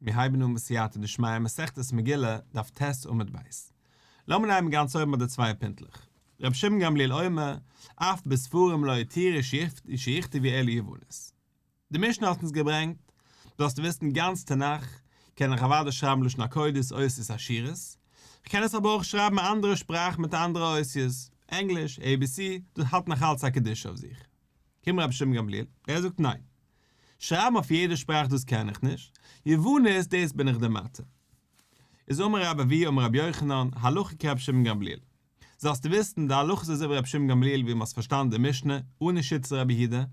מיר הייבן אן בסייעתא דשמיא מסכת מגילה, דף ט' עמוד ב'. לאמיר הייבן גאנץ אויבן ביי די צוויי פינטלעך. רבי שמעון גמליאל אומר, אף בספרים לא התירו שיכתבו אלא יוונית. די משנה האט אונז געברענגט, זאלסטו וויסן גאנץ תנך קען איך אוודאי שרייבן לשון הקודש אותיות אשורית, כ'קען עס אבער אויך שרייבן א אנדערע שפראך מיט אנדערע אותיות, ענגליש, ABC, דאס האט נאך אלץ א קדושה אויף זיך. קומט רבי שמעון גמליאל, ער זאגט ניין. שרייבן אויף יעדע שפראך דאס קען איך נישט, יוונית דאס בין איך דיר מתיר. איז אמר רבי אבהו אמר רבי יוחנן, הלכה כרבי שמעון גמליאל. זאלסטו וויסן, די הלכה איז אזוי ווי רבי שמעון גמליאל ווי מ'האט פארשטאנען די משנה, אן שיטת רבי יהודה,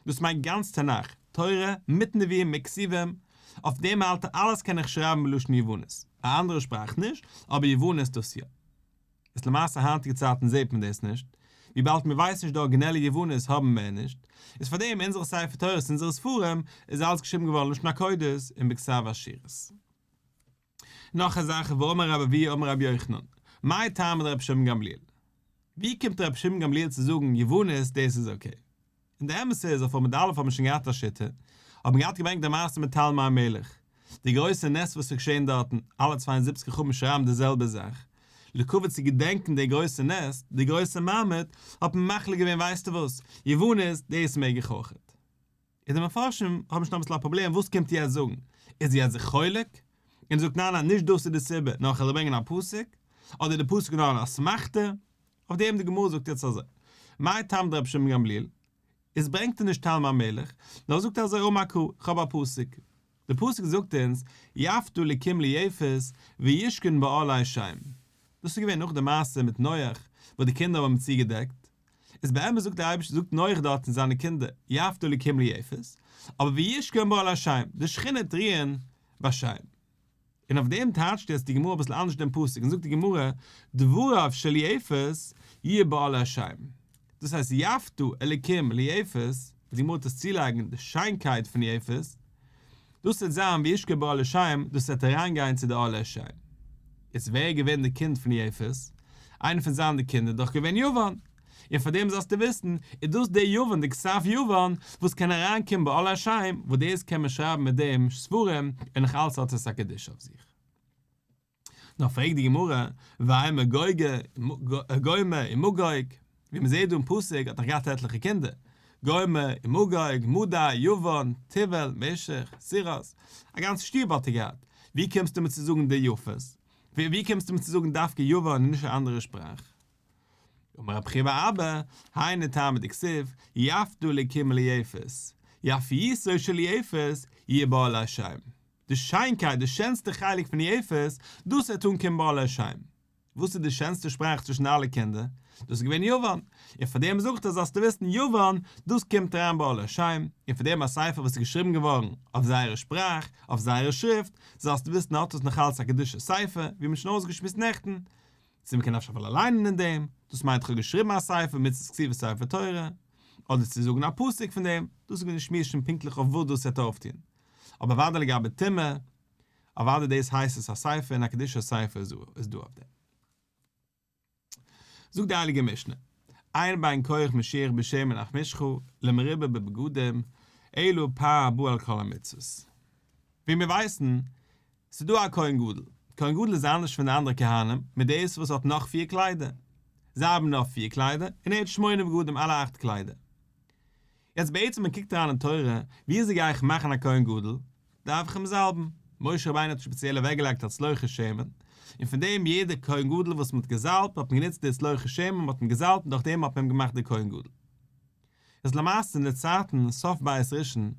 דאס מיינט גאנץ תנך, תורה, מיט נביאים מיט כתובים, אויף דעם האלט ער אלעס קען איך שרייבן בלשון יוונית, א אנדערע שפראך נישט, אבער יוונית דאס יא. איז למעשה היינטיגע צייטן זעט מען דאס נישט, וויבאלד מען ווייסט נישט די ארגינעלע יוונית האבן מער נישט, איז פארדעם אונזערע ספר תורות אונזערע ספרים איז אלעס געשריבן געווארן לשון הקודש און בכתב אשורית. נאך א זאך ואמר רבי אבהו אמר רבי יוחנן, מאי טעמא דרבי שמעון גמליאל? ווי קומט רבי שמעון גמליאל צו זאגן יוונית דאס איז okay? און די אמת איז, אויף עמוד א' האט מען שוין געהאט א שיטה, האט מען געהאט געברענגט די מעשה מיט תלמי המלך, די גרויסע נס וואס איז געשען דארטן, אלע 72 חכמים שרייבן די זעלבע זאך, לכבוד צו געדענקען די גרויסע נס, די גרויסע מעמד, האט מען מחליט געווען ווייסטו וואס, יוונית, דאס מעג איך אויכעט. און די מפרשים האבן שוין אביסל א פראבלעם וואס קומט יעצט זאגן, איז יעצט זיך חולק, און זאגט ניין ניין נישט דאס איז די סיבה, נאר איך וועל ברענגען א פסוק, אדער די פסוק איז נאר אן אסמכתא, אויף דעם די גמרא זאגט יעצט אזוי, מאי טעמא דרבי שמעון גמליאל, איז ברענגט ער נישט תלמי המלך, נאר זאגט אזוי אמר קרא, איך האב א פסוק, די פסוק זאגט אונז, יפת אלקים ליפת וישכון באהלי שם, דאס איז געווען נאך די מעשה מיט נח וואס די קינדער האבן אים צוגעדעקט, איז באמת זאגט דער אייבערשטער זאגט נח דארט צו זיינע קינדער, יפת אלקים ליפת, אבער וישכון באהלי שם, די שכינה וועט רוען ביי שם. און אויף דעם טייטשט יעצט די גמרא אביסל אנדערש דעם פסוק און זאגט די גמרא, דבריו של יפת יהיו באהלי שם. דאס הייסט יפתה אלקים ליפת, די גמרא וועט עס צולייגן די שיינקייט פון יפת, דאס וועט זיין וישכון באהלי שם, דאס וועט אריינגיין צו די אהלי שם. יעצט ווער איז געווען די קינד פון יפת? איינער פון זיינע קינדער איז דאך געווען יוון. און פאר דעם זאלסטו וויסן, איז דאס דער יוון, די כתב יוון, וואס קען אריינקומען באהלי שם, וואס דאס קען מען שרייבן מיט דעם ספרים, און נאך אלץ האט עס א קדושה אויף זיך. נאר פרעגט די גמרא, ואימא גומר ומגוג, ווי מען זעט דא אין פסוק האט דאך געהאט עטליכע קינדער, גומר ומגוג, מדי, יוון, תובל, משך, תירס, א גאנצע שטוב האט ער געהאט, ווי קומסטו מיר צו זאגן די יפת? ווי קומסטו מיר צו זאגן דווקא יוון און נישט א אנדערע שפראך? אמר רב חייא בר אבא, היינו טעמא דכתיב, יפת אלקים ליפת, יפיותו של יפת יהיה באהלי שם. די שיינקייט, די שענסטע חלק פון יפת, דאס וועט אנקומען באהלי שם. וואס איז די שענסטע שפראך צווישן אלע קינדער? דאס איז געווען יוון. און פאר דעם זאגט ער זאלסטו וויסן יוון, דאס קומט אריין באהלי שם, און פאר דעם א ספר וואס איז געשריבן געווארן אויף זייערע שפראך, אויף זייערע שריפט, זאלסטו וויסן האט עס נאך אלץ א קדושת ספר, ווי מ'האט שוין אויסגעשמועסט נעכטן. צו מ'קען אפשר אפילו ליינען אין דעם, דאס מיינט איך האב געשריבן א ספר מצות כתיבת ספר תורה, אדער צו זאגן א פסוק פון דעם, דאס איז געווען די שמועס שוין פונקטליך אויף וואס דאס וועט אויפטון. אבער אוודאי לגבי טומאה, אוודאי דאס הייסט עס א ספר און א קדושת ספר איז דא אויף דעם. זאגט די הייליגע משנה, אין בין כח משיח בשמן המשחה למרובה בבגדים, אלא פר הבא על כל המצוות. ווי מיר ווייסן, ס'איז דא א כהן גדול. כהן גדול איז אנדערש פון די אנדערע כהנים, מיט דאס וואס האט נאך פיר קליידער. זיי האבן נאר פיר קליידער, און ער האט שמונה בגדים אלע אכט קליידער. יעצט בעצם מען קוקט אריין אין תורה, ווי אזוי גיי איך מאכן א כהן גדול? דארף איך אים זאלבן. משה רבינו האט שפעציעל אוועקגעלייגט א צלוחית שמן, און פון דעם יעדער כהן גדול וואס מען האט געזאלבט האט מען גענוצט די צלוחית שמן, מען האט אים געזאלבט און דורך דעם האט מען אים געמאכט די כהן גדול. איז למעשה אין די צייטן סוף בית ראשון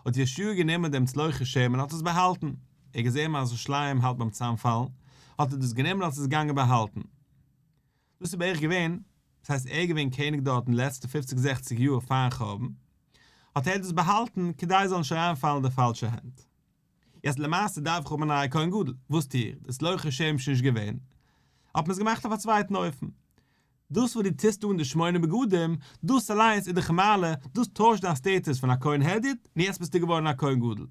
האט יאשיהו גענומען דעם צלוחית שמן און האט עס באהאלטן, ער האט געזען אז ירושלים האלט ביים צוזאמפאלן, האט ער דאס גענומען און האט עס געגאנגען באהאלטן. דאס איז בערך געווען, דאס הייסט ער איז געווען קעניג דארט אין די לעצטע פופציג זעכציג יאר פארן חורבן, האט ער דאס באהאלטן כדי עס זאל נישט אריינפאלן אין די פאלשע הענט. יעצט למעשה דארף איך האבן א נייע כהן גדול, וואס טו איך? די צלוחית שמן איז שוין נישט געווען, האט מען עס געמאכט אויף א צווייטן אופן. דאס וואס דו טוסט אן די שמונה בגדים, דאס אליינס איז דיך מעלה, דאס טוישט דיין status פון א כהן הדיוט, און יעצט ביסטו געווארן א כהן גדול.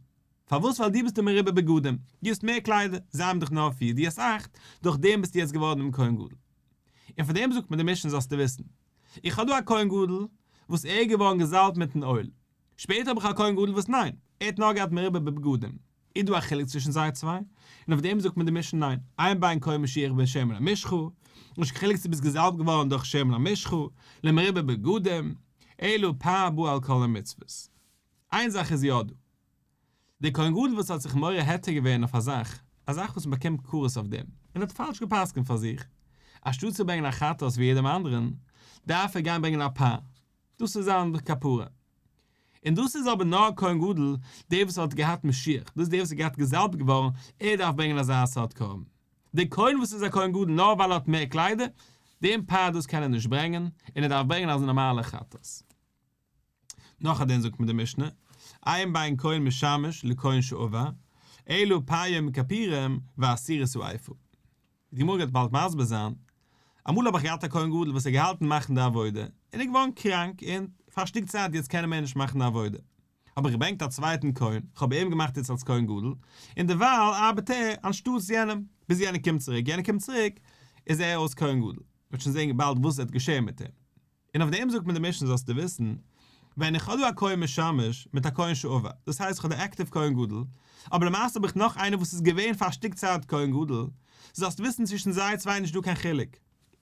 פארוואס? ווייל דו ביסט די מרובה בגדים, דו האסט מער קליידער, זיי האבן דאך נאר פיר, דו האסט אכט, דורך דעם ביסטו יעצט געווארן דעם כהן גדול. און פאר דעם זאגט מיר די משנה זאלסטו וויסן, איך האב דא א כהן גדול וואס ער איז געווארן געזאלבט מיטן אויל, שפעטער האב איך א כהן גדול וואס ניין, ער האט נאר געהאט מרובה בבגדים. איז דא א חילוק צווישן זיי צוויי? און אויף דעם זאגט מיר די משנה ניין, אין בין כהן משיח בין שמן המשחה, נישט קיין חילוק צו ביסט געזאלבט געווארן דורך שמן המשחה, למרובה בגדים, אלא פר הבא על כל המצוות. איין זאך איז יא דא. דער כהן גדול וואס האט זיך מורה היתר געווען אויף א זאך, א זאך וואס מען באקומט כרת אויף דעם, און האט פאלש גע'פסק'נט פאר זיך, אנשטאט צו ברענגען א חטאת ווי יעדעם אנדערן, דארף ער גיין ברענגען א פר. דאס איז זיין כפרה. און דאס איז אבער נאר כהן גדול, דער וואס האט געהאט משיח, דאס איז דער וואס איז געהאט געזאלבט געווארן, ער דארף ברענגען אזא סארט קרבן. דער כהן וואס איז א כהן גדול נאר ווייל ער האט מער קליידער, דעם פר דאס קען ער נישט ברענגען, און ער דארף ברענגען אזא נארמאלע חטאת. נאך א דין זאגט מיר די משנה, אין בין כהן משמש לכהן שעבר, אלא פר יום הכפורים ועשירית האיפה. די גמרא גייט באלד מסביר זיין, אמאל האב איך געהאט א כהן גדול וואס האט געהאלטן מאכן די עבודה, און איז געווארן קראנק און פאר א שטיק צייט יעצט קען ער מער נישט מאכן די עבודה, האב איך געברענגט א צווייטן כהן, כ'האב איהם געמאכט יעצט אלס כהן גדול, און דערווייל ארבעט ער אנשטאטס יענעם, ביז יענער קומט צוריק, יענער קומט צוריק איז ער אויס כהן גדול, מ'וועט שוין זעהן באלד וואס וועט געשעהן מיט אים. און אויף דעם זאגט מיר די משנה זאלסטו וויסן, ווען איך האב דא א כהן משמש מיט א כהן שעבר, דאס הייסט איך האב די active כהן גדול, אבער למעשה האב איך נאך איינער וואס איז געווען פאר א שטיק צייט כהן גדול, זאלסטו וויסן צווישן זיי צוויי איז נישט דא קיין חילוק,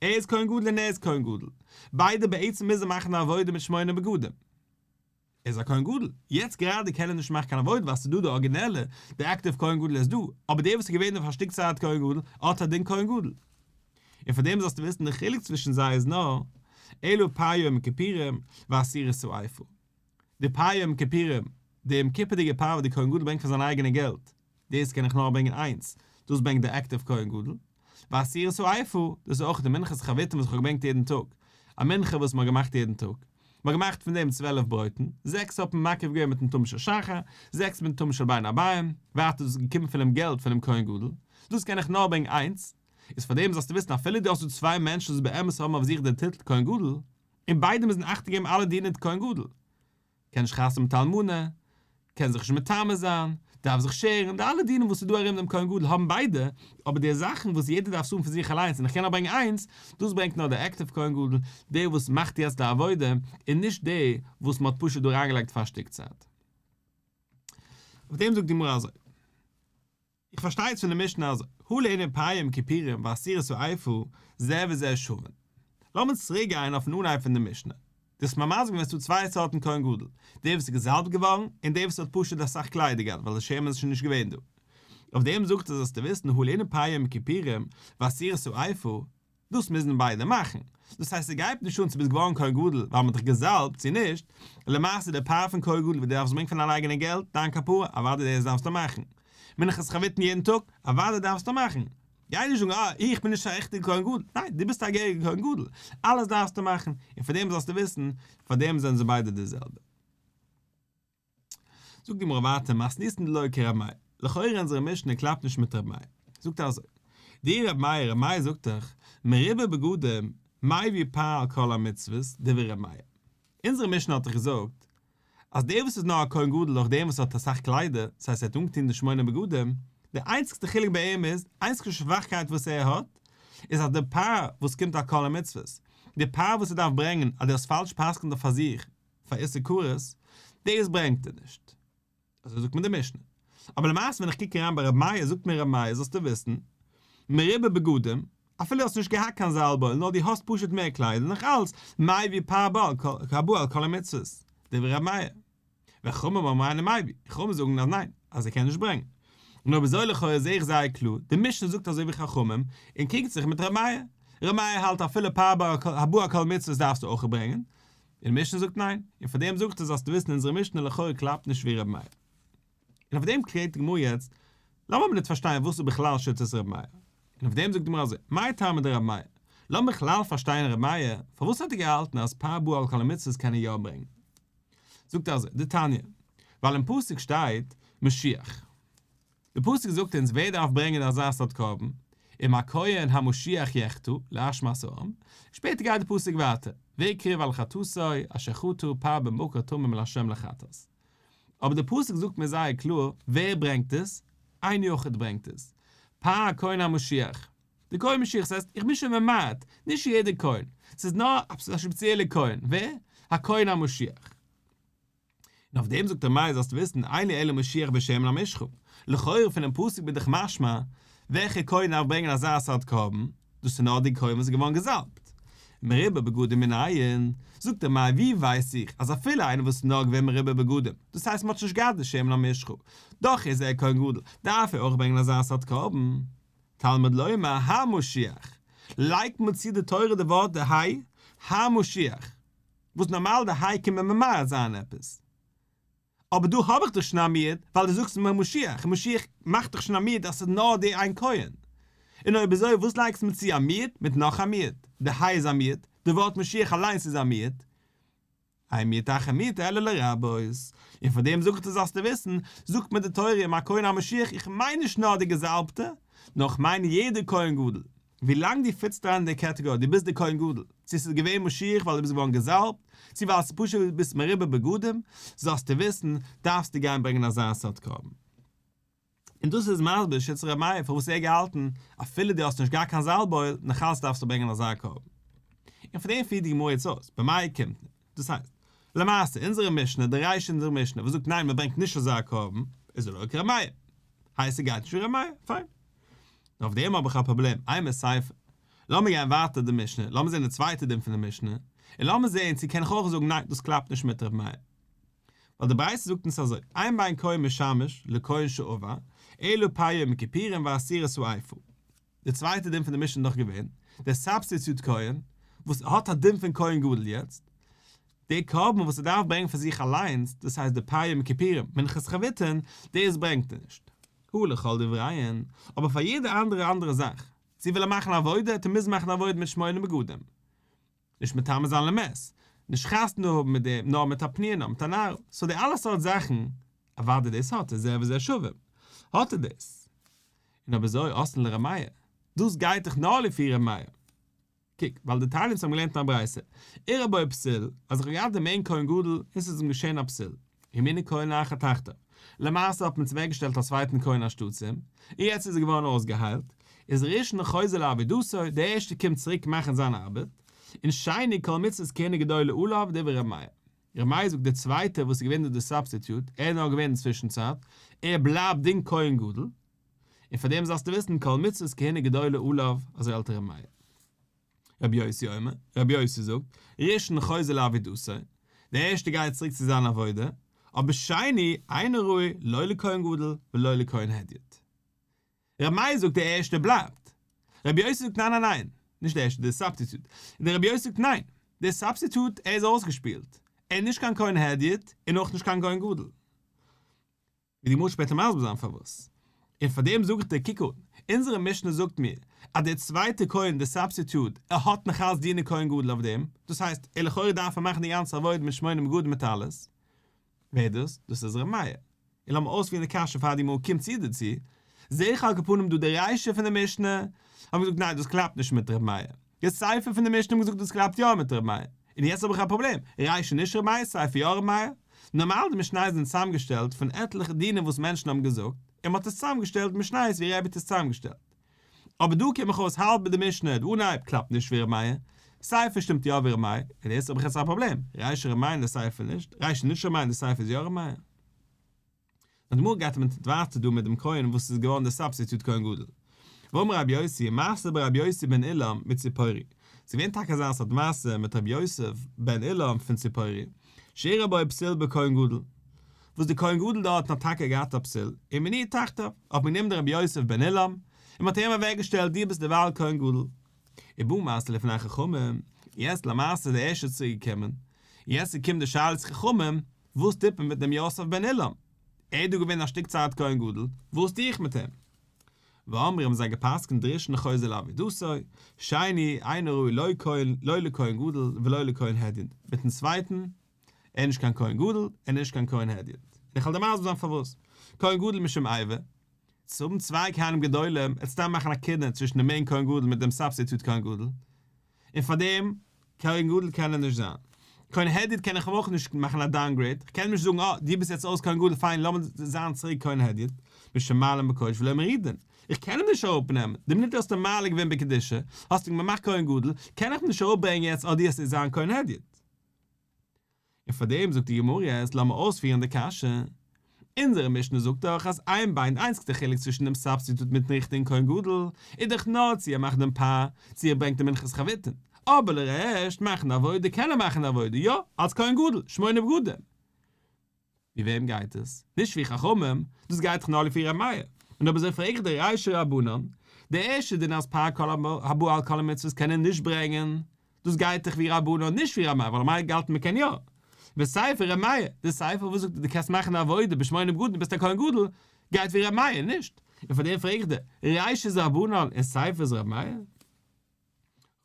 ער איז כהן גדול און ער איז כהן גדול, ביידע בעצם מוזן מאכן די עבודה מיט שמונה בגדים. ער איז א כהן גדול, יעצט גראדע קען ער נישט מאכן קיין עבודה ווייל ס'איז דא די ארגינעלע, די active כהן גדול איז דא, אבער דער וואס איז געווען דא פאר א שטיק צייט כהן גדול, האט א דין כהן גדול. און פאר דעם זאלסטו וויסן די חילוק צווישן זיי איז נאר, אלא פר יום הכפורים ועשירית האיפה. די פר יום הכפורים, די יום כיפור'דיגע פר וואס די כהן גדול ברענגט פון זיין אייגענע געלט, דאס קען איך נאר ברענגען איינס, דאס ברענגט דער active כהן גדול. ועשירית האיפה, דאס איז אויך די מנחת חביתין וואס איך האב געברענגט יעדן טאג, א מנחה וואס מ'האט געמאכט יעדן טאג. מ'האט געמאכט פון דעם 12 ברויטן, זעקס האט מען מקריב געווען מיטן תמיד של שחר, זעקס מיטן תמיד של בין הערביים, ווייטער דאס איז געקומען פונעם געלט פונעם כהן גדול, דאס קען איך נאר ברענגען איינס. איז פאר דעם זאלסטו וויסן אפילו דו האסט דא צוויי מענטשן וואס באמת האבן אויף זיך דעם טיטל כהן גדול, און ביידע מוזן אכטונג געבן אלע דיני כהן גדול, קען נישט חתונה מיט אלמנה, קען זיך נישט מטמא זיין, דארף זיך שערן, די אלע דינים וואס איז דא ארום דעם כהן גדול האבן ביידע, אבער די זאכן וואס יעדער דארף האבן פון זיך אליינס און איך קען נאר ברענגען איינס, דאס ברענגט נאר דער active כהן גדול, דער וואס מאכט יעצט די עבודה, און נישט דער וואס מען האט פשוט דא אריינגעלייגט פאר א שטיק צייט. אויף דעם זאגט די גמרא אזוי. איך פארשטיי יעצט פון די משנה אז הא לענין פר יום הכפורים ועשירית האיפה זה וזה שווין. לאמיר צוריק גיין אויפן אנהייב פון די משנה. דו האסט מיר מסביר געווען ס'דא צוויי סארטן כהן גדול, דער וואס איז געזאלבט געווארן און דער וואס האט פשוט אסאך קליידער געהאט ווייל די שמן איז שוין נישט געווען דא. אויף דעם זאגט ער זאלסטו וויסן הא לענין פר יום הכפורים ועשירית האיפה דאס מוזן ביידע מאכן. דאס הייסט ס'גייט נישט אן צו ביסט געווארן כהן גדול ווייל מ'האט דיך געזאלבט צו נישט, למעשה די פר פון כהן גדול וואס דו דארפסט ברענגען פון דיין אייגענע געלט, דיין כפרה, אוודאי דאס דארפסטו מאכן. מנחת חביתין יעדן טאג, אוודאי דארפסטו מאכן. גיי נישט זאגן אה איך בין נישט א ריכטיגע כהן גדול, ניין דו ביסט א געהעריגע כהן גדול, אלעס דארפסטו מאכן, און פאר דעם זאלסטו וויסן, פאר דעם זענען זיי ביידע די זעלבע. זאגט די גמרא ווייטער מתניתין דלא כר' מאיר, לכאורה אונזערע משנה קלאפט נישט מיט ר' מאיר, זאגט ער אזוי, דאי ר' מאיר, ר' מאיר זאגט דאך, מרובה בגדים מביא פר על כל המצוות, דברי ר' מאיר. אונזערע משנה האט דאך געזאגט אז דער וואס איז נאר א כהן גדול דורך דעם וואס האט אסאך קליידער, דאס הייסט ער האט אנגעטון די שמונה בגדים, די איינציגסטע חילוק ביי אים איז, איינציגסטע שוואכקייט וואס ער האט, איז אז די פר וואס קומט על כל המצוות, די פר וואס ער דארף ברענגען אז דו האסט פאלש פסק'נט אויף פאר זיך, פאר איסור כרת, דאס ברענגט ער נישט. אזוי זאגט מיר די משנה. אבער למעשה ווען איך קוק אריין ביי רבי מאיר זאגט מיר רבי מאיר זאלסטו וויסן, מרובה בגדים, אפילו האסט נישט געהאט קיין זאלבאויל נאר דו האסט פשוט מער קליידער נאך אלץ מביא פר הבא על כל המצוות, דברי רבי מאיר. וחכמים אומרים אינו מביא, חכמים זאגן אז ניין, אז ער קען נישט ברענגען. און אויב אזוי לכאורה זעה איך זייער קלאר, די משנה זאגט אזוי ווי חכמים, און קריגט זיך מיט ר' מאיר. ר' מאיר האלט אפילו פר הבא על כל מצוות דארפסטו אויך ברענגען, און משנה זאגט ניין, און פאר דעם זאגט ער זאלסטו וויסן אונזערע משנה לכאורה קלאפט נישט ווי ר' מאיר. און אויף דעם קלערט די גמרא יעצט, לאמיר מינוט פארשטיין וואס איז בכלל שיטת ר' מאיר. און אויף דעם זאגט די גמרא אזוי, מאי טעמא דר' מאיר? לאמיר בכלל פארשטיין ר' מאיר, פארוואס האט ער געהאלטן אז פר הבא על כל המצוות קען ער יא ברענגען? זאגט ער אזוי, דתניא, ווייל אין פסוק שטייט משיח. די פסוק זאגט אונז ווער דארף ברענגען אזא סארט קרבן, אם הכהן המשיח יחטא, לאשמת העם, שפעטער גייט די פסוק ווייטער, והקריב על חטאתו אשר חטא פר בן בקר תמים לה' לחטאת. אבער די פסוק זאגט מיר זייער קלאר ווער ברענגט עס, איין יחיד ברענגט עס, פר הכהן המשיח. די כהן משיח, ס'הייסט איך בין שוין ממעט, נישט יעדער כהן, ס'איז נאר א ספעציעלע כהן, ווער? הכהן המשיח. און אויף דעם זאגט ר' מאיר זאלסטו וויסן אין לי אלא משיח בשמן המשחה, לכאורה פונעם פסוק בין דאך משמע וועלכע כהן דארף ברענגען אזא סארט קרבן, דאס איז נאר די כהן וואס איז געווארן געזאלבט. מרובה בגדים מנין, זאגט ר' מאיר ווי ווייס איך אז אפילו איינער וואס איז נאר געווען מרובה בגדים, דאס הייסט מען האט נישט געהאט די שמן המשחה, דאך איז ער כהן גדול, דארף ער אויך ברענגען אזא סארט קרבן? תלמוד לומר המשיח, לייגט מען צו די תורה די ווארט די היי, המשיח, וואס נארמאל די היי קומט מען ממעט זיין עפעס, אבער דא האב איך דאך שוין א מיעוט, ווייל דו זאגסט מיר משיח, און משיח מאכט דאך שוין א מיעוט אז ס'איז נאר די איין כהן. און אויב אזוי וואס לייגסטו מיר צו א מיעוט מיט נאך א מיעוט? די היי איז א מיעוט, די ווארט משיח אליינס איז א מיעוט. אין מיעוט אחר מיעוט אלא לרבות. און פאר דעם זאג איך דיר זאלסטו וויסן, זאגט מיר די תורה אם הכהן המשיח איך מיין נישט נאר די געזאלבטע, נאר איך מיין יעדע כהן גדול. ווילאנג דו פיטסט אריין אין די קעטעגארי דו ביסט די כהן גדול, צו ס'איז געווען משיח ווייל דו ביסט געווארן געזאלבט, צו ווייל ס'איז פשוט דו ביסט מרובה בגדים, זאלסטו וויסן, דארפסטו גיין ברענגען אזא סארט קרבן. און דאס איז מסביר שיטת ר' מאיר פארוואס ער האט געהאלטן, אפילו דו האסט נישט געהאט קיין זאלב אויל, נאכאלץ דארפסטו ברענגען אזא קרבן. און פון דעם פירט די גמרא יעצט אויס, במאי אוקימתא. דאס הייסט, למעשה, אונזערע משנה, די רישא אין אונזערע משנה, וואס זאגט ניין מ'ברענגט נישט אזא קרבן, איז דלא כר' מאיר. הייסט ס'גייט נישט ווי ר' מאיר, פיין. נאר אויף דעם האב איך א פראבלעם, אימא סיפא. לאמיר גיין ווייטער די משנה, לאמיר זען די צווייטע דין פון די משנה, און לאמיר זען צו קען איך אויך זאגן ניין דאס קלאפט נישט מיט ר' מאיר. ווייל די ברייתא זאגט אונז אזוי, אין בין כהן משמש לכהן שעבר, אלא פר יום הכיפורים ועשירית האיפה. די צווייטע דין פון די משנה איז דאך געווען, דער substitute כהן, וואס האט א דין פון כהן גדול יעצט, די קרבן וואס ער דארף ברענגען פאר זיך אליינס, דאס הייסט די פר יום הכיפורים, מנחת חביתין, דאס ברענגט ער נישט. הא לכל דבריהן, אבער פאר יעדע אנדערע אנדערע זאך, צו וויל ער מאכן עבודה, העט ער מוזן מאכן עבודה מיט שמונה בגדים. נישט מטמא זיין למת, נישט חתונה האבן מיט דעם, נאר מיט א פנויה נאר מיט א נערה, so די אלע סארט זאכן, אוודאי דאס האט ער, זה וזה שווים, האט ער דאס. און אויב אזוי אתאן לר' מאיר, דאס גייט דאך נאר לפי ר' מאיר. קוק, ווייל דתניא אונז האבן געלערנט אין א ברייתא, אירע בו פסול, אז איך האב געהאט דעם מעין כהן גדול און ס'איז אים געשען א פסול, ומינו כהן אחר תחתיו, למעשה האט מען צוועקגעשטעלט א צווייטן כהן אנשטאטס אים, און יעצט איז ער געווארן אויסגעהיילט, איז ראשון חוזר לעבודתו, דער ערשטער קומט צוריק מאכן זיין ארבעט, און שני כל מצוות כהונה גדולה עליו דברי ר' מאיר. ר' מאיר זאגט דער צווייטער וואס איז געווען דא דער substitute, ער איז נאר געווען אין צווישן צייט, ער בלייבט דין כהן גדול, און פאר דעם זאלסטו וויסן כל מצוות כהונה גדולה עליו, אזוי האלט ר' מאיר. רבי יוסי אומר, רבי יוסי זאגט, ראשון חוזר לעבודתו, דער ערשטער גייט צוריק צו זיין עבודה, אבער שני אינו ראוי לא לכהן גדול ולא לכהן הדיוט. רבי מאיר זאגט דער ערשטער בלייבט. רבי יוסי זאגט ניין ניין ניין, נישט דער ערשטער דער substitute. דער רבי יוסי זאגט ניין, דער substitute ער איז אויסגעשפילט, ער איז נישט קיין כהן הדיוט און אויך נישט קיין כהן גדול. ווי די גמרא שפעטער מסביר זיין פארוואס. און פאר דעם זאג איך דיר, קוק אן, אונזערע משנה זאגט מיר אז דער צווייטער כהן, דער substitute, ער האט נאך אלץ דיני כהן גדול אויף דעם, דאס הייסט, ער לכאורה דארף ער מאכן די גאנצע עבודה מיט שמונה בגדים מיט אלעס. ווער דאס? דאס איז ר' מאיר. און לאמיר אויספירן די קשיא פאר די גמרא קומט צו דערצו, זעה איך על כל פנים דא די רישא פון די משנה, האבן געזאגט ניין דאס קלאפט נישט מיט ר' מאיר. די סיפא פון די משנה האבן געזאגט דאס קלאפט יא מיט ר' מאיר. און יעצט האב איך א פראבלעם, רישא נישט ר' מאיר סיפא יא ר' מאיר. נארמאל די משניות זענען צוזאמגעשטעלט פון עטליכע דינים וואס מענטשן האבן געזאגט, און מ'האט עס צוזאמגעשטעלט משניות ווי רבי האט עס צוזאמגעשטעלט. אבער דא קום איך אויס האלב מיט די משנה, די אנהייב קלאפט נישט ווי ר' מאיר, סיפא שטימט יא ווי ר' מאיר, און יעצט האב איך יעצט א פראבלעם, רישא ר' מאיר און די סיפא נישט, רישא נישט ר' מאיר און די סיפא איז יא ר' מאיר. נאר די גמרא גייט מיט ווייטער דא מיט דעם כהן וואס איז געווארן דער substitute כהן גדול. ואמר רבי יוסי, מעשה ברבי יוסי בן אילם מציפורי, ס'איז געווען טאקע אזא סארט מעשה מיט רבי יוסף בן אילם פון ציפורי, שאירע בו פסול בכהן גדול, וואס דער כהן גדול דארטן האט טאקע געהאט א פסול, ומינוהו תחתיו, האט מען גענומען דעם רבי יוסף בן אילם, און מען האט איהם אוועק געשטעלט דו ביסט דערווייל כהן גדול. ובא מעשה לפני חכמים, יעצט למעשה איז דער ערשטער צוריק געקומען, יעצט קומט די שאלה צו חכמים, וואס טוט מען מיט דעם יוסף בן אילם? ער איז דא געווען א שטיק צייט כהן גדול, וואס טו איך מיט אים? ואמרי האבן זיי געפסקנט ראשון חוזר לעבודתו, שני אינו ראוי לא כהן לא לכהן גדול ולא לכהן הדיוט, מיטן צווייטן, ער איז נישט קיין כהן גדול, ער איז נישט קיין כהן הדיוט. און איך וועל דיר מסביר זיין פארוואס. כהן גדול משום איבה, צו האבן צוויי כהנים גדולים, עט סתם מאכן א קנאה צווישן דעם main כהן גדול מיט דעם substitute כהן גדול, און פאר דעם כהן גדול קען ער נישט זיין. כהן הדיוט קען איך אים אויך נישט מאכן א downgrade, איך קען אים נישט זאגן אה, דו ביסט יעצט אויס כהן גדול פיין לאמיר זיין צוריק כהן הדיוט, משום מעלין בקודש ולא מורידין, איך קען אים נישט אראפנעמען, די מינוט דו האסט אים מעלה געווען בקדושה, האסטו אים געמאכט כהן גדול, קען איך אים נישט אראפברענגען יעצט אה דו האסט זיין כהן הדיוט. און פאר דעם זאגט די גמרא יעצט לאמיר אויספירן די קשיא, אונזערע משנה זאגט דאך אז אין בין די איינציגסטע חילוק צווישן דעם סאבסטיטוט מיטן ריכטיגן כהן גדול איז דאך נאר צו ער מאכט דעם פר צו ער ברענגט די מנחת חביתין, אבער לרישא מאכן די עבודה קען ער מאכן די עבודה יא אלס כהן גדול שמונה בגדים. ווי וועם גייט עס? נישט ווי חכמים, דאס גייט דאך נאר לפי ר' מאיר. און אויב אזוי פרעג איך דיר רישא רבנן, די ערשטע דין אז פר כל הבא על כל המצוות קען ער נישט ברענגען, דאס גייט דאך ווי רבנן נישט ווי ר' מאיר, ווייל ר' מאיר האט געהאלטן מען קען יא. וסיפא ר' מאיר, די סיפא וואס זאגט אז דו קענסט מאכן די עבודה בשמונה בגדים ביסט א כהן גדול, גייט ווי ר' מאיר, נישט? און פאר דעם פרעג איך דיר, רישא איז רבנן און סיפא איז ר' מאיר?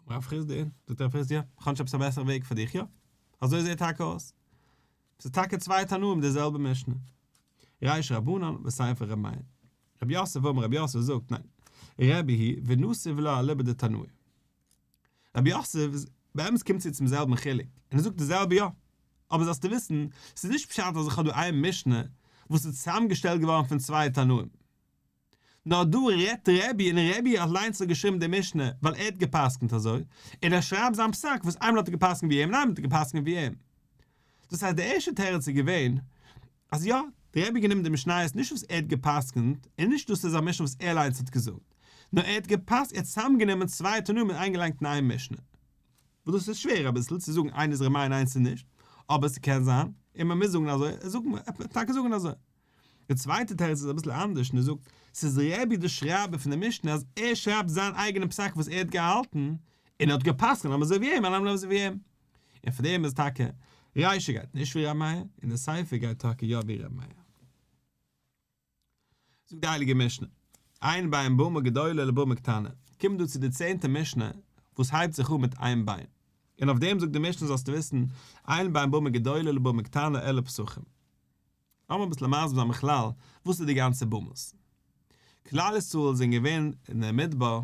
רב חסדא, זאגט רב חסדא, יא, כ'האב נישט עפעס א בעסערע וועג פאר דיך, יא, אזוי זעט טאקע אויס. ס'איז טאקע צוויי תנאים די זעלבע משנה. רישא רבנן וסיפא ר' מאיר. רב יוסף אמר רב יוסף זאגט ניין, רבי היא ונסיב לה אליבא דתנאי. רב יוסף באמת קומט צו צום זעלבן חילוק, און ער זאגט די זעלבע יא, אבער זאלסטו וויסן, ס'איז נישט פשט אז איך האב דא איין משנה וואס איז צוזאמגעשטעלט געווארן פון צוויי תנאים. נאר דא רעדט רבי און רבי אליינס האט געשריבן די משנה ווייל ער האט גע'פסק'נט אזוי, און ער שרייבט זיין פסק וואס איינמאל האט ער גע'פסק'נט ווי אים און איינמאל האט ער גע'פסק'נט ווי אים. דאס הייסט די ערשטע תירוץ איז געווען אז יא, די רבי האט גענומען די משניות נישט וואס ער האט גע'פסק'נט און נישט דאס איז א משנה וואס ער אליינס האט געזאגט, נאר ער האט גע'פסק'נט ער האט צוזאמגענומען צוויי תנאים און איינגעלייגט אין איין משנה. וואס דאס איז שווער אביסל צו זאגן איינער איז ר' מאיר און איינס איז נישט, אבער ס'קען זיין, און מ'מוז זאגן אזוי, זאגט מען, טאקע זאגן אזוי. די צווייטע תירוץ איז אביסל אנדערש און ער זאגט, ס'איז רבי די שרייבער פון די משנה אז ער שרייבט זיין אייגענע פסק וואס ער האט געהאלטן, און ער האט גע'פסק'נט אזוי ווי אים און אזוי ווי אים. און פאר דעם איז טאקע רישא גייט נישט ווי ר' מאיר, און די סיפא גייט טאקע יא ווי ר' מאיר. זאגט די הייליגע משנה, אין בין במה גדולה לבמה קטנה, קומט דא צו די צענטע משנה וואס הייבט זיך אן מיט אין בין, און אויף דעם זאגט די משנה זאלסטו וויסן, אין בין במה גדולה לבמה קטנה אלא פסחים. לאמיר אביסל מסביר זיין בכלל וואס איז די גאנצע במות. כלל ישראל זענען געווען אין די מדבר,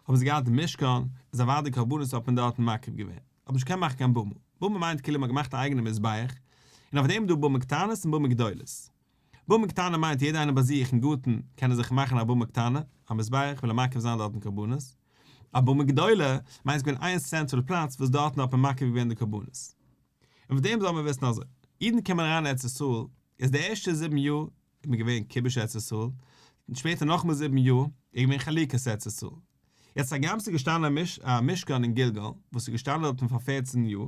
האבן זיי געהאט די משכן, איז אוודאי קרבנות האט מען דארטן מקריב געווען, האט מען נישט געקענט מאכן קיין במה, במה מיינט כאילו מען האט געמאכט א אייגענע מזבח, און אויף דעם איז דא במה קטנות און במה גדולות. במה קטנה מיינט יעדער איינער ביי זיך אין גארטן קען ער זיך מאכן א במה קטנה, א מזבח וויל ער מקריב זיין דארטן קרבנות. א במה גדולה מיינט ס'איז געווען איין central פלאץ וואס דארטן האט מען מקריב געווען די קרבנות. און פון דעם זאל מען וויסן אזוי, אידן קומען אריין אין ארץ ישראל, איז די ערשטע זיבן יאר איז מען געווען כיבוש ארץ ישראל, און שפעטער נאכאמאל זיבן יאר איז געווען חלוקת ארץ ישראל. יעצט הגם ס'איז געשטאנען א משכן אין גלגל, וואס איז געשטאנען דארטן פאר פערצן יאר,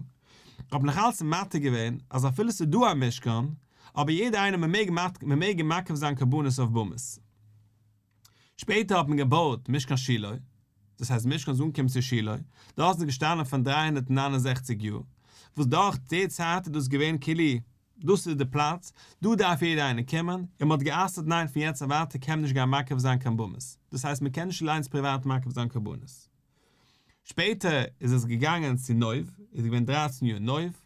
האט מען נאך אלץ מתיר געווען אז אפילו ס'איז דא א משכן, אבער יעדער איינער מען מעג מען מעג מקריב זיין קרבנות אויף במות. שפעטער האט מען געבויט משכן שילה, דאס הייסט משכן איז אנגעקומען צו שילה, דארט איז געשטאנען פון 369 יאר, וואס דורך די צייט איז דאס געווען כאילו דאס איז די פלאץ, דא דארף יעדער איינער קומען, און מען האט גע'אסר'ט ניין פון יעצט און ווייטער קען מען נישט גיין מקריב זיין קיין במות, דאס הייסט מען קען נישט אליינס פריוואט מקריב זיין קרבנות. שפעטער איז עס געגאנגען צו נוב, איז געווען דרייצן יאר אין נוב,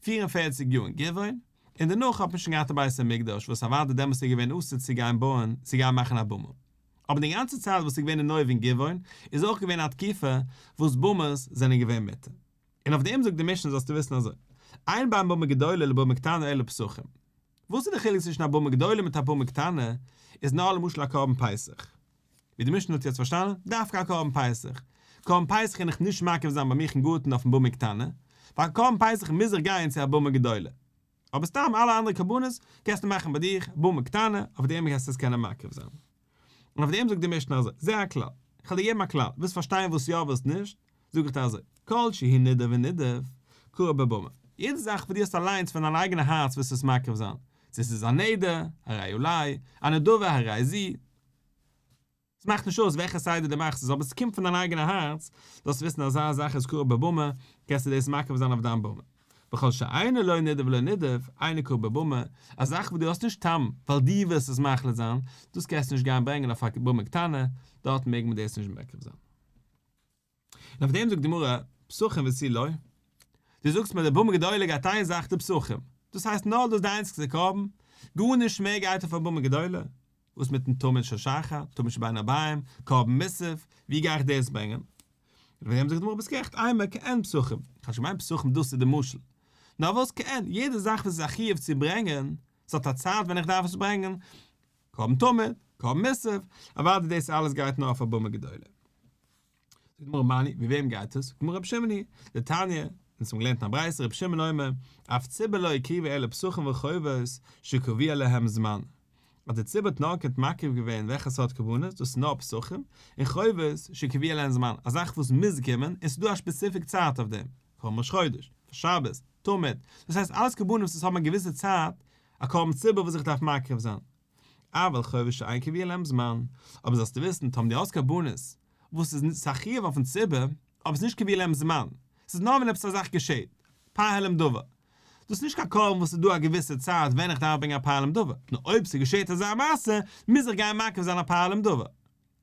44 יאר אין גבעון, און דערנאך האט מען שוין געהאט א בית המקדש וואס אוודאי דעמאלטס איז געווען אסור צו גיין בויען צו גיין מאכן א במה. אבער די גאנצע צייט וואס איז געווען אין נוב און גבעון איז אויך געווען א תקופה וואס במות זענען געווען מותר. און אויף דעם זאגט די משנה זאלסטו וויסן אזוי, אין בין במה גדולה לבמה קטנה אלא פסחים. וואס איז די חילוק צווישן א במה גדולה מיט א במה קטנה, איז נאר למשל א קרבן פסח. ווי די משנה האט יעצט פארשטאנען, דווקא א קרבן פסח. קרבן פסח קען איך נישט מקריב זיין ביי מיך אין גארטן אויפן במה קטנה, ווייל קרבן פסח מוז איך גיין צו א במה גדולה. אבער סתם אלע אנדערע קרבנות קענסטו מאכן ביי דיך, במה קטנה, אויף דעם קענסטו עס קענען מקריב זיין. און אויף דעם זאגט די משנה אזוי, זה הכלל, איך וועל דיר געבן א כלל, ווילסט פארשטיין וואס יא וואס נישט, זאג איך דיר אזוי, כל שהוא נדר ונידב, קרב בבמה. יעדע זאך וואס דו האסט אליינס פון דיין אייגענע הארץ ווילסט עס מקריב זיין, צו עס איז א נדר, הרי עלי, א נדבה, הרי זו, עס מאכט נישט אויס וועלכע סדר דו מאכסט עס, אבער עס קומט פון דיין אייגענע הארץ, זאלסט וויסן אזא זאך איז קרב בבמה, קענסטו דאס מקריב זיין אויף דיין במה. וכל שאינו לא נדר ולא נידב, אינו קרב בבמה, א זאך וואס דו האסט נישט סתם ווייל דו ווילסט עס מחליט זיין, דאס קענסטו נישט גיין ברענגען אויף א במה קטנה, דארט מעג מען דאס נישט מקריב זיין. און אויף דעם זאגט די גמרא, פסחים ותו לא, דו זאגסט מיר די במה גדולה גייט איין זאך די פסחים, דאס הייסט נאר דאס איז די איינציגסטע קרבן, גארנישט מער גייט אויף א במה גדולה, וואס מיטן תמיד של שחר, תמיד של בין הערביים, קרבן מוסף, ווי גיי איך דאס ברענגען? און אויף דעם זאגט די גמרא ביסט גערעכט אימא כעין פסחים, איך האב נישט געמיינט פסחים דאס איז די משל, נאר וואס כעין, יעדע זאך וואס איז א חיוב צו ברענגען, ס'האט א צייט ווען איך דארף עס ברענגען, קרבן תמיד, קרבן מוסף, אוודאי דאס אלעס גייט נאר אויף א במה גדולה. זאגט די גמרא מני, ווי וועם גייט עס? זאגט די גמרא רבי שמעון היא, דתניא. אונז האבן געלערנט אין א ברייתא רבי שמעון אומר, אף ציבור לא הקריבו אלא פסחים וחובות שקבוע להם זמן. אז דער ציבור האט נאר געקענט מקריב געווען וועלכע סארט קרבנות, דאס איז נאר פסחים, און חובות שקבוע להם זמן, א זאך וואס מוז קומען, און ס'איז דא א specific צייט אויף דעם, קרבן ראש חודש, שבת, תמיד, דאס הייסט אלעס קרבנות וואס האבן א געוויסע צייט, א קרבן ציבור וואס איך דארף מקריב זיין. אבל חובות שאין קבוע להם זמן, אבער זאלסטו וויסן, טאמער דו האסט קרבנות וואס איז א חיוב אויפן ציבור, אבער ס'איז נישט קבוע להם זמן, ס'איז נאר ווען עפעס א זאך געשעט, פר העלם דבר. דאס איז נישט קיין קרבן וואס איז דא א געוויסע צייט ווען איך דארף ברענגען א פר העלם דבר, נאר אויב ס'געשעט אזא מעשה, מוז איך גיין מקריב זיין א פר העלם דבר.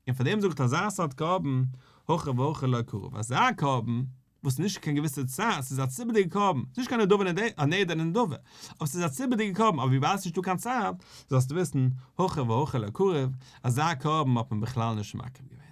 און פאר דעם זאגט אזא סארט קרבן, הכא והכא לא קרב, אזא קרבן וואס איז נישט קיין געוויסע צייט, ס'איז א ציבור'דיגע קרבן, ס'איז נישט קיין נדבה א נדר נדבה, אבער ס'איז א ציבור'דיגע קרבן, אבער וויבאלד ס'איז נישטא קיין צייט, זאלסטו וויסן, הכא והכא לא קרב, אזא קרבן האט מען בכלל נישט מקריב געווען.